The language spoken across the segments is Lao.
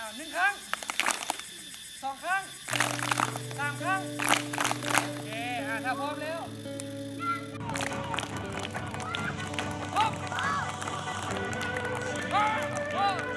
ອ້າວ ໜຶ່ງຄັ້ງ ສອງຄັ້ງ ສາມຄັ້ງ ໂອເຄ ອ່າ ຖ້າພ້ອມແລ້ວ ຮອບ ຮອບ ຮອບ.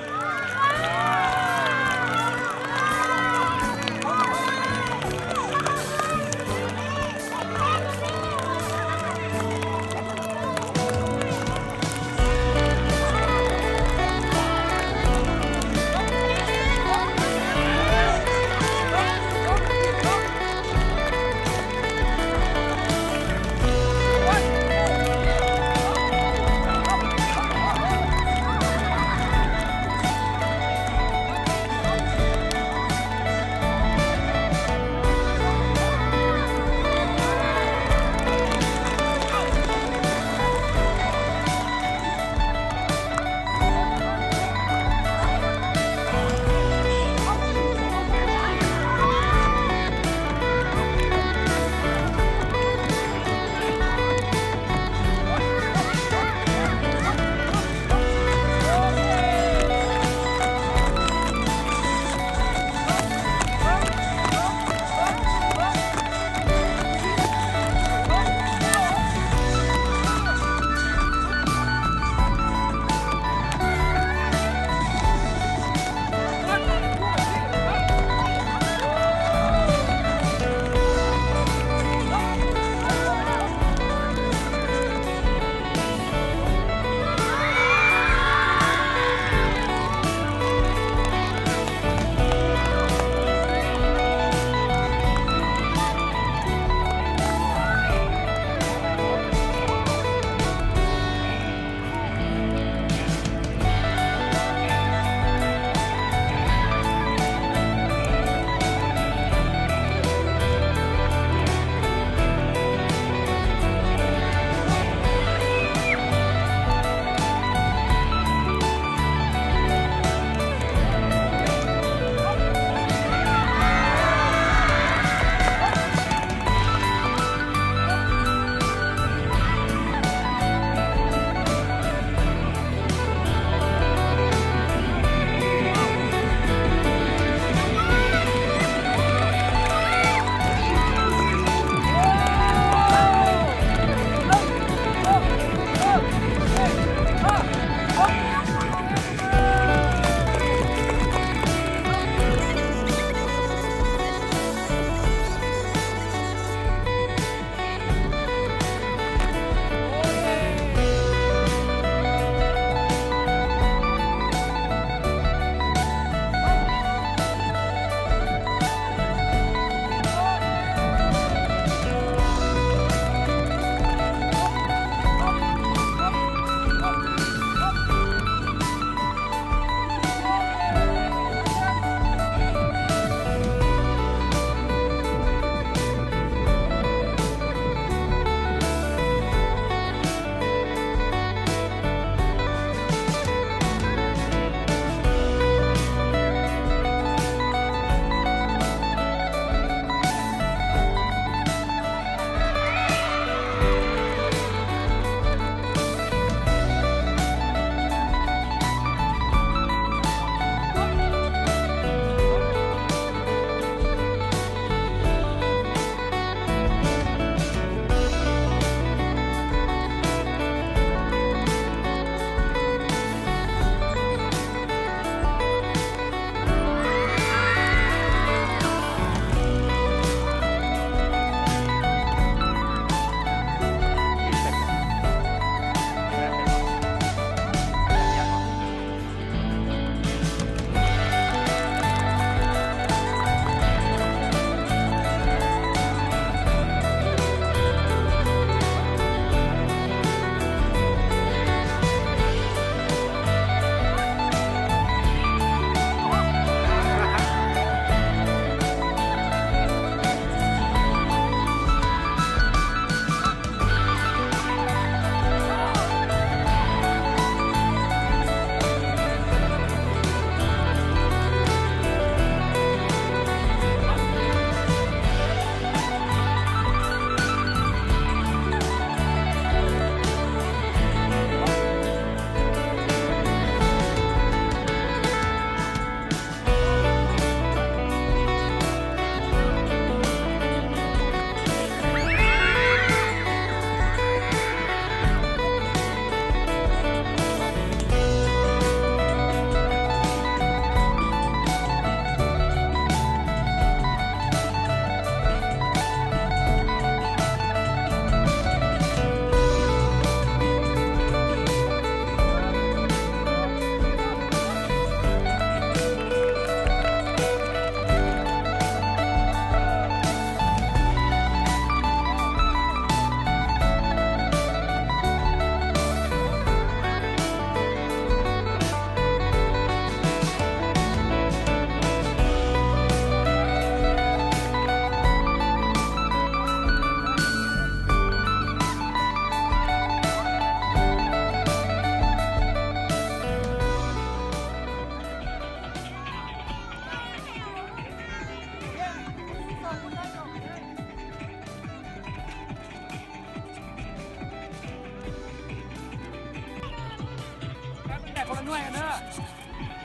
ໄປເດີ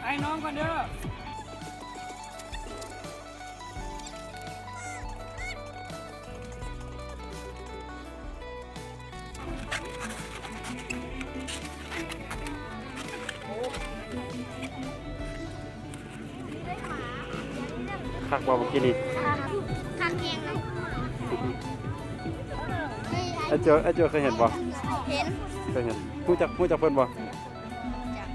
ອ້າຍນ້ອງກ່ອນເດີ. ຄັກບໍ່ເມື່ອກີ້ນີ້? ຄັກແຮງເນາະ. ອ້າຍໂຈ້ ອ້າຍໂຈ້ເຄີຍເຫັນບໍ່? ເຫັນ. ເຄີຍເຫັນ. ຮູ້ຈັກ ຮູ້ຈັກເພິ່ນບໍ່?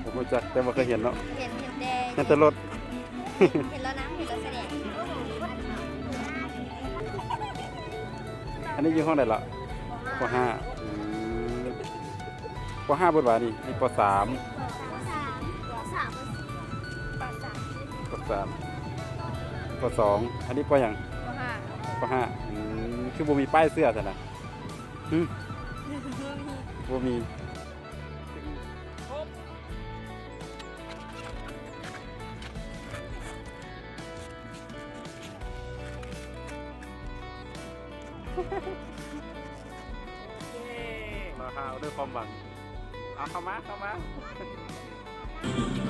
ບໍ່ຮູ້ຈັກ ແຕ່ວ່າເຄີຍເຫັນເນາະ. ເຫັນ ເຫັນແຕ່ ເຫັນແຕ່ລົດ. ເຫັນແລ້ວນະ ເຫັນແລ້ວສະແດງ. ອັນນີ້ຢູ່ຫ້ອງໃດລະ? ປໍຫ້າ. ອືມ ປໍຫ້າເບິດຫວານີ້? ນີ້ປໍສາມ. ປໍສາມ ປໍສາມ ປໍສອງ. ອັນນີ້ປໍຫຍັງ? ປໍຫ້າ. ປໍຫ້າ. ອືມ ຄືບໍ່ມີປ້າຍເສື້ອຊັ້ນນະ? ຫຶ? ບໍ່ມີ. ມາຫາເອົາດ້ວຍຄວາມຫວັງ. ເອົາ ເຂົ້າມາ ເຂົ້າມາ.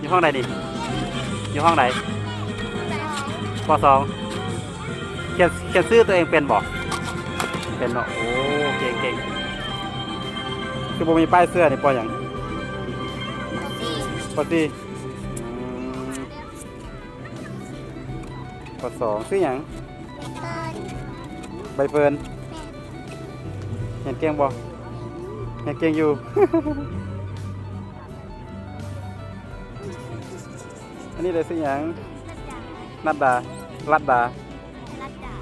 ຢູ່ຫ້ອງໃດນີ້? ຢູ່ຫ້ອງໃດ? ປໍສອງ. ຂຽນ ຂຽນຊື່ຕົວເອງເປັນບໍ່? ເປັນເນາະ. ໂອ້ ເກັ່ງໆ. ຄືບໍ່ມີປ້າຍເສື້ອນີ້ ປໍຫຍັງ? ປໍສີ່. ປໍສີ່. ອືມ ປໍສອງ. ຊື່ຫຍັງ? ໃບເຟີນ. ຮຽນເກັ່ງບໍ່? ຮຽນເກັ່ງຢູ່. ອັນນີ້ເດ ຊື່ຫຍັງ? ນັດດາ. ລັດດາ. ລັດດາ.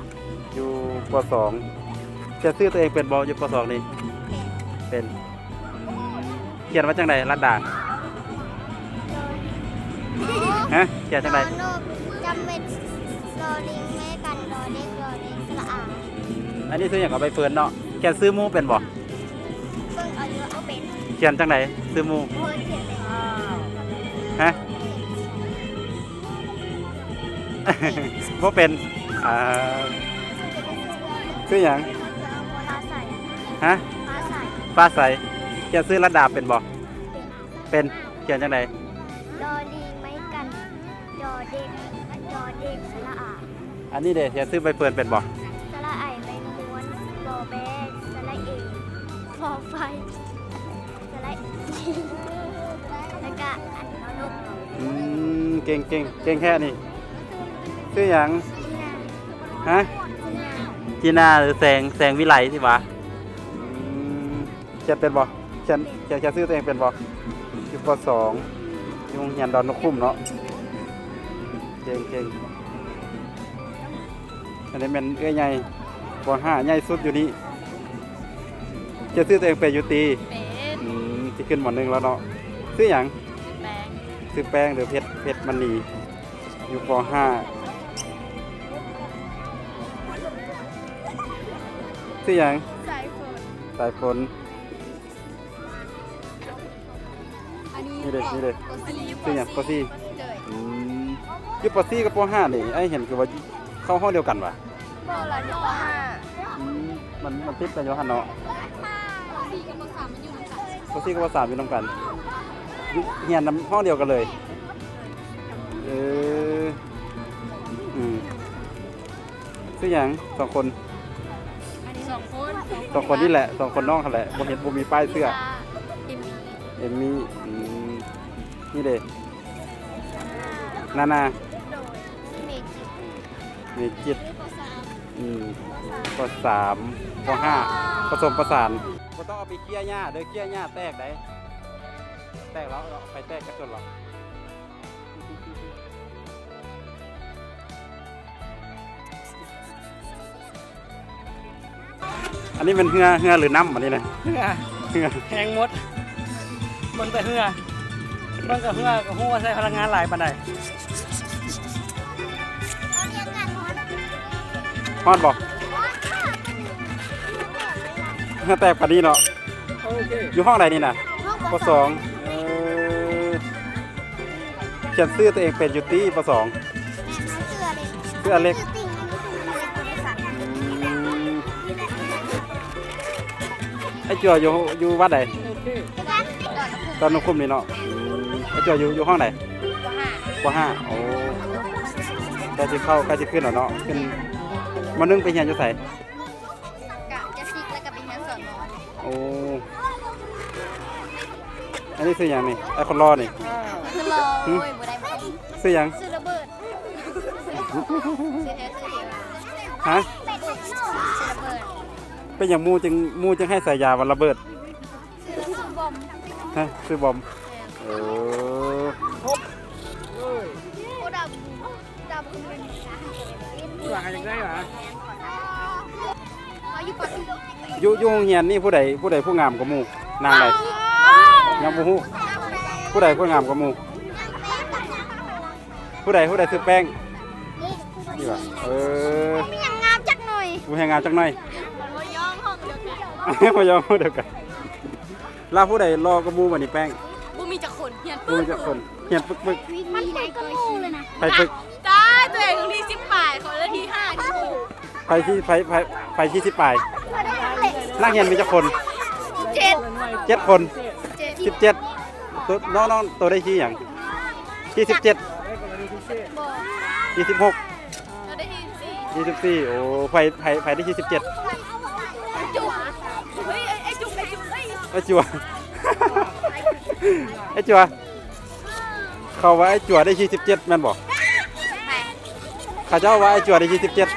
ຢູ່ ປໍສອງ. ຂຽນຊື່ຕົວເອງເປັນບໍ່? ຢູ່ ປໍສອງ ນີ້. ເປັນ. ເປັນ. ຂຽນວ່າຈັ່ງໃດ? ລັດດາ. ຮະ? ຂຽນຈັ່ງໃດ? ດ ຈຳເວັດ ລໍ ລິງ ໄມ້ກັນ ດໍ ເດັກ ລໍ ເດັກ ສະຫຼະອາ. ອັນນີ້ຊື່ຫຍັງ? ໃບເຟີນເນາະ. ຂຽນຊື່ໝູ່ເປັນບໍ່? ເບິ່ງເອົາຢູ່ວ່າເອົາເປັນ. ຂຽນຈັ່ງໃດ? ຊື່ໝູ່. ໂອ້ຍ ຂຽນເປັນ. ຮະ? ບໍ່ເປັນ. ອ່າ ຊື່ຫຍັງ? ຟ້າໃສ. ຮະ? ຟ້າໃສ. ຟ້າໃສ. ຂຽນຊື່ລັດດາເປັນບໍ່? ເປັນ. ຂຽນຈັ່ງໃດ? ລໍ ລິງ ໄມ້ກັນ ດໍ ເດັກ ດໍ ເດັກ ສະຫຼະອາ. ອັນນີ້ເດ ຂຽນຊື່ໃບເຟີນເປັນບໍ່? ສະຫຼະໄອ ໄມ້ມ້ວນ ບໍ່ແບ ສະຫຼະເອ ຄໍໄຟ ສະຫຼະອີ ແລ້ວກະອັນ ນໍນົກ. ອືມ ເກັ່ງໆ ເກັ່ງແທ້ນີ້. ຊື່ຫຍັງ? ຈີນາ. ຮະ? ຈີນາ. ຈີນາ ຫຼື ແສງ ແສງວິໄລຕິຫວາ? ອືມ ຂຽນເປັນບໍ່? ຂຽນ ຂຽນ ຂຽນຊື່ຕົວເອງເປັນບໍ່? ຢູ່ ປໍສອງ ຢູ່ໂຮງຮຽນດອນນົກຂຸມເນາະ. ເກັ່ງໆ. ອັນນີ້ແມ່ນເອື້ອຍໃຫຍ່ ປໍຫ້າ ໃຫຍ່ສຸດຢູ່ນີ້. ຂຽນຊື່ຕົວເອງເປັນຢູ່ຕິ? ເປັນ. ອືມ ຊິຂຶ້ນ ມໍໜຶ່ງ ແລ້ວເນາະ. ຊື່ຫຍັງ? ຊື່ແປ້ງ. ຊື່ແປ້ງ ຫຼື ເພັດ ເພັດມະນີ. ຢູ່ ປໍຫ້າ. ຊື່ຫຍັງ? ສາຍຝົນ. ສາຍຝົນ. ອັນນີ້ ນີ້ເດ ນີ້ເດ ປ.ສີ່ ຊື່ຫຍັງ? ປ.ສີ່. ໂດຍ. ອືມ ຢູ່ ປໍສີ່ ກັບ ປໍຫ້າ ນີ້ ອ້າຍເຫັນຄືວ່າເຂົ້າຫ້ອງດຽວກັນຫວາ? ບໍ່ລະ ຢູ່ ປໍຫ້າ. ອືມ ມັນ ມັນຕິດກັນຢູ່ຫັ້ນເນາະ. ປໍສີ່ ກັບ ປໍສາມ ມັນຢູ່ນຳກັນ. ປໍສີ່ ກັບ ປໍສາມ ຢູ່ນຳກັນ ຢູ່ ຮຽນນຳຫ້ອງດຽວກັນເລີຍ. ເອີ ອືມ ຊື່ຫຍັງ? ສອງຄົນ. ສອງຄົນ ສອງຄົນນີ້ແຫຼະ ສອງຄົນນ້ອງຫັ້ນແຫຼະ. ບໍ່ເຫັນ ບໍ່ມີປ້າຍເສື້ອ. ເອມມີ ເອມມີ. ອືມ ນີ້ເດ ນານາ. ໂດຍ. ເມຈິດ ເມຈິດ. ອືມ ປໍສາມ ປໍຫ້າ ປະສົມປະສານ. ບໍ່ຕ້ອງເອົາໄປເຄຍຫຍ້າເດີ ເຄຍຫຍ້າແຕກໃດ. ແຕກແລ້ວ ເອົາໄປແຕກກະຈົນແລ້ວ. ອັນນີ້ແມ່ນເຮືອ ເຮືອ ຫຼື ນ້ຳ ອັນນີ້ນະ? ເຮືອ ເຮືອ ແຮງໝົດ ເບິ່ງແຕ່ເຮືອ ເບິ່ງແຕ່ເຮືອກະຮູ້ວ່າໃຊ້ພະລັງງານຫຼາຍປານໃດ. ຮ້ອນບໍ່? ເຮືອແຕກປານນີ້ເນາະ. ໂອເຄ ຢູ່ຫ້ອງໃດນີ້ນະ? ປ.ສອງ. ເອີ ຂຽນຊື່ຕົວເອງເປັນຢູ່ຕິ? ປ.ສອງ. ຊື່ອາເລັກ. ອືມ ອ້າຍຈົວຢູ່ ຢູ່ວັດໃດ? ດອນນົກຂຸມນີ້ເນາະ. ອືມ ອ້າ ເຈົ້າຢູ່ ຢູ່ຫ້ອງໃດ? ປໍຫ້າ. ປໍຫ້າ ໂອ້ ໃກ້ຊິເຂົ້າ ໃກ້ຊິຂຶ້ນແລ້ວເນາະ. ຂຶ້ນ ມໍໜຶ່ງໄປຮຽນຢູ່ໃສ? ກະຈະສິກ ແລ້ວກະໄປຮຽນສອນໝໍ. ໂອ້ ອັນນີ້ຊື່ຫຍັງນີ້? ໄອ້ຄົນຫຼໍ່ນີ້? ຄືຫຼໍ່ ຫຶ? ໂອ້ຍ ບໍ່ໄດ້ ບໍ່ໄດ້. ຊື່ຫຍັງ? ຊື່ລະເບີດ. ຊື່ລະເບີດ. ຮະ? ຊື່ລະເບີດ. ເປັນຫຍັງໝູ່ຈຶ່ງ ໝູ່ຈຶ່ງໃຫ້ສາຍາວ່າລະເບີດ? ຊື່ ຊື່ບອມ. ຮະ? ຊື່ບອມ. ແມ່ນ. ເອີ ວ່າໃຫ້ຈັ່ງໃດຫວາ? ເຮົາຢູ່ ຢູ່ ຢູ່ໂຮງຮຽນນີ້ຜູ້ໃດ ຜູ້ໃດຜູ້ງາມກວ່າໝູ່? ນາງໃດ? ຍັງບໍ່ຮູ້. ຜູ້ໃດຜູ້ງາມກວ່າໝູ່? ຜູ້ໃດ ຜູ້ໃດຊື່ແປ້ງ? ນີ້ຫວາ? ເອີ ບໍ່ມີຫຍັງງາມຈັກໜ້ອຍ. ບໍ່ມີຫຍັງງາມຈັກໜ້ອຍ. ບໍ່ຍອມຫ້ອງດຽວກັນ. ບໍ່ຍອມຫ້ອງດຽວກັນ. ລະຜູ້ໃດຫຼໍ່ກວ່າໝູ່ບັດນີ້ແປ້ງ? ບໍ່ມີຈັກຄົນ ຮຽນປຶກ. ບໍ່ມີຈັກຄົນ ຮຽນປຶກໆ. ມັນປຶກກວ່າໝູ່ເລີຍນະ. ໃຜປຶກ? ຕາຍ ຕົວເອງທີສິບປາຍ ຂ້ອຍລະທີຫ້າ ທີຫົກ. ໃຜທີ ໃຜ ໃຜ ໃຜທີສິບປາຍ? ນັກຮຽນມີຈັກຄົນ? ເຈັດ ເຈັດຄົນ. ເຈັດ ສິບເຈັດ. ໂຕ ນ້ອງ ນ້ອງໂຕໄດ້ທີຫຍັງ? ທີສິບເຈັດ. ບໍ່ ທີສິບຫົກ. ເຮົາໄດ້ທີສິບສີ່. ທີສິບສີ່. ໂອ້ ໃຜ ໃຜ ໃຜໄດ້ທີສິບເຈັດ? ໄອ້ຈົວ ເຮີ້ຍ ໄອ້ ໄອ້ຈຸກ ໄອ້ຈຸກ ເຮີ້ຍ ໄອ້ຈົວ ໄອ້ຈົວ. ເຂົາວ່າໄອ້ຈົວໄດ້ທີສິບເຈັດແມ່ນບໍ່? ໃຜ? ເຂົາເຈົ້າວ່າໄອ້ຈົວໄດ້ທີສິບເຈັດ.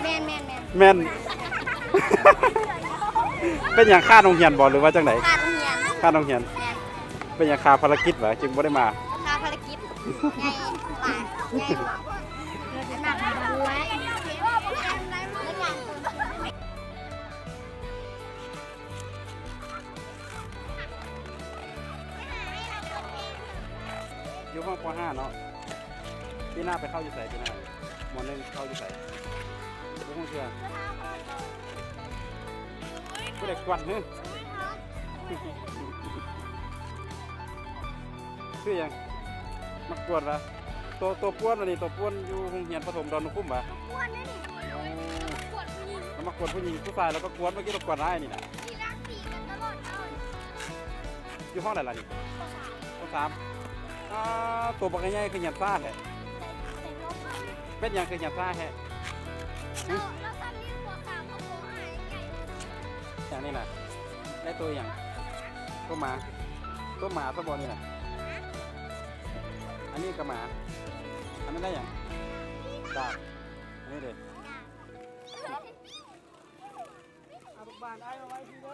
ແມ່ນ ແມ່ນ ແມ່ນ ແມ່ນ. ເປັນຫຍັງ ຂາດໂຮງຮຽນບໍ່ ຫຼືວ່າຈັ່ງໃດ? ຂາດໂຮງຮຽນ. ຂາດໂຮງຮຽນ. ແມ່ນ. ເປັນຫຍັງ ຂາດພາລະກິດຫວາ ຈຶ່ງບໍ່ໄດ້ມາ? ຂາດພາລະກິດ. ໃຫຍ່ ຫຼາຍ ໃຫຍ່ ຢູ່ຫ້ອງ ປໍຫ້າ ເນາະ. ປີໜ້າໄປເຂົ້າຢູ່ໃສ? ປີໜ້າ ມໍໜຶ່ງເຂົ້າຢູ່ໃສ? ບໍ່ຮູ້ເທື່ອ. ຜູ້ໃດກວນຫື? ຊື່ຫຍັງ? ໝາກກວນຫວາ? ໂຕ ໂຕປ່ວນຫວານີ້? ໂຕປ່ວນຢູ່ໂຮງຮຽນປະຖົມດອນນົກຂຸມຫວາ? ໂອ້ ລາວມາກວນຜູ້ຍິງ. ຜູ້ຊາຍລາວກໍກວນ. ເມື່ອກີ້ລາວກວນອ້າຍນີ້ນະ. ຢູ່ຫ້ອງໃດລະນີ້? ປໍສາມ. ອາ ໂຕບັກໃຫຍ່ໆ ຄືຮຽນຊ້າແທ້? ເປັນຫຍັງຄືຮຽນຊ້າແທ້? ຫຍັງນີ້ນະ? ໄດ້ໂຕຫຍັງ? ໂຕໝາ. ໂຕໝາຊະບໍ່ນີ້ນະ? ອັນນີ້ກະໝາ. ອັນນັ້ນໄດ້ຫຍັງ? ດາບ. ອັນນີ້ເດ? ເອົາບັກບານອ້າຍມາໄວ້ທີ່ເດີ.